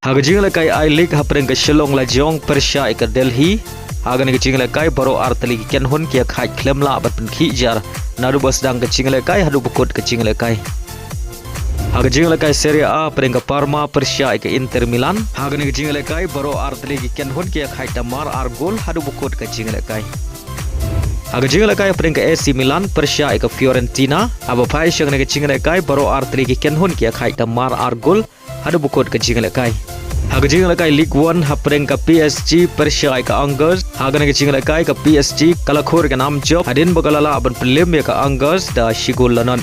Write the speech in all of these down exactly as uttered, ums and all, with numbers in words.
Ha ka jingïalehkai I-League hapdeng ka Shillong Lajong pyrshah ïa ka Delhi. Ha kane ka jingïalehkai baroh artylli ki kynhun ki ïakhaid khlem lah ban pynkhih jar naduh ba sdang ka jingïalehkai haduh ba kut ka jingïalehkai. Ha ka jingïalehkai Serie A hapdeng ka Parma pyrshah ïa ka Inter Milan. Ha kane ka jingïalehkai baroh artylli ki kynhun ki ïakhaid da mar ar gol haduh ba kut ka jingïalehkai. Ha ka jingïalehkai hapdeng ka A C Milan pyrshah ïa ka Fiorentina. Haba phai sha kane ka jingïalehkai baroh artylli ki kynhun ki ïakhaid da mar ar gol haduh ba kut ka jingïalehkai. Ha ka jingïalehkai Ligue One hapdeng ka P S G pyrshah ïa ka Angers. Ha kane ka jingïalehkai ka P S G ka la khur ïa ka nam jop hadien ba ka la lah ban pynlem ïa ka Angers da shi gol la nod.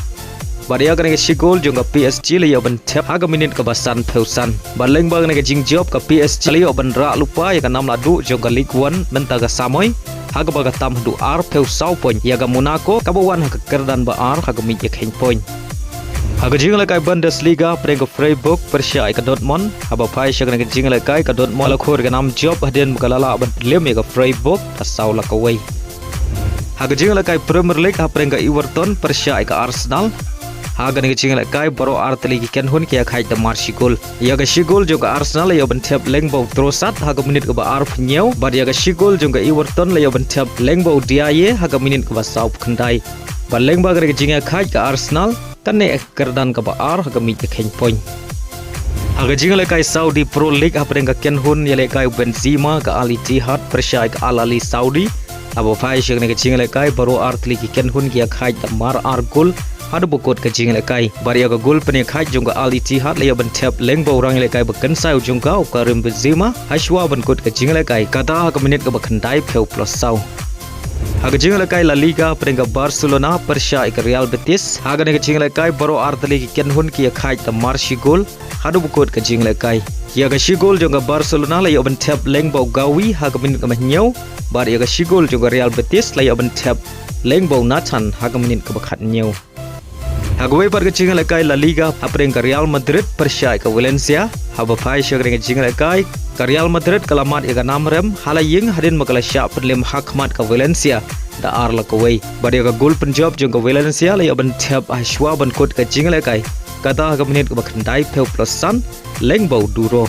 Bad ïa kane ka shi gol jong ka P S G la ïoh ban thep ha ka minit kaba sanphew san. Bad lyngba kane ka jingjop ka P S G la ïoh ban rah lypa ïa ka nam lahduh jong ka Ligue One mynta ka samoi ha kaba ka tam haduh arphew saw point ïa ka Monaco kaba wan ha ka kyrdan ba ar ha ka miet ïakheiñ point. Ha ka jingïalehkai Bundesliga hapdeng ka Freiburg pyrshah ïa ka Dortmund. Haba phai sha kane ka jingïalehkai ka Dortmund la khur ïa ka nam jop hadien ba ka la lah ban pynlem ïa ka Freiburg da saw la kawei. Ha ka jingïalehkai Premier League hapdeng ka Everton pyrshah ïa ka Arsenal. Ha kane ka jingïalehkai baroh artylli ki kynhun ki ïakhaid da mar shi gol. Ïa ka shi gol jong ka Arsenal la ïoh ban thep lyngba u Trossard ha ka minit kaba arphew hynñiew bad ïa ka shi gol jong ka Everton la ïoh ban thep lyngba u Diaye ha ka minit kaba sawphew khyndai. Bad lyngba kane ka jingïakhaid ka Arsenal ka neh ha ka kyrdan kaba ar ha ka miet ïakheiñ point. Ha ka jingïalehkai Saudi Pro League hapdeng ka kynhun ïalehkai u Benzema ka Al Ittihad pyrshah ïa ka Al Ahli Saudi. Haba phai sha kane ka jingïalehkai baroh artylli ki kynhun ki ïakhaid da mar ar gol haduh ba kut ka jingïalehkai. Bad ïa ka gol pynïakhaid jong ka Al Ittihad la ïoh ban thep lyngba u rangïalehkai ba kynsai u jong ka u Karim Benzema ha shuwa ban kut ka jingïalehkai kata ha ka minit kaba khyndaiphew plus saw. Ha ka jingïalehkai La Liga hapdeng ka Barcelona pyrshah ïa ka Real Betis. Ha kane ka jingïalehkai baroh artylli ki kynhun ki ïakhaid da mar shi gol haduh ba kut ka jingïalehkai. Ïa ka shi gol jong ka Barcelona la ïoh ban thep lyngba u Gavi ha ka minit kaba hynñiew bad ïa ka shi gol jong ka Real Betis la ïoh ban thep lyngba u Nathan ha ka minit kaba khathynñiew. Ha kawei pat ka jingïalehkai La Liga hapdeng ka Real Madrid pyrshah ïa ka Valencia. Haba phai sha kane ka jingïalehkai ka Real Madrid ka la mad ïa ka nam rem ha la ïing hadien ba ka la shah pynlem ha khmat ka Valencia da ar la kawei. Bad ïa ka gol pynjop jong ka Valencia la ïoh ban thep ha shuwa ban kut ka jingïalehkai kata ha ka minit kaba khyndaiphew plus san lyngba u Duro.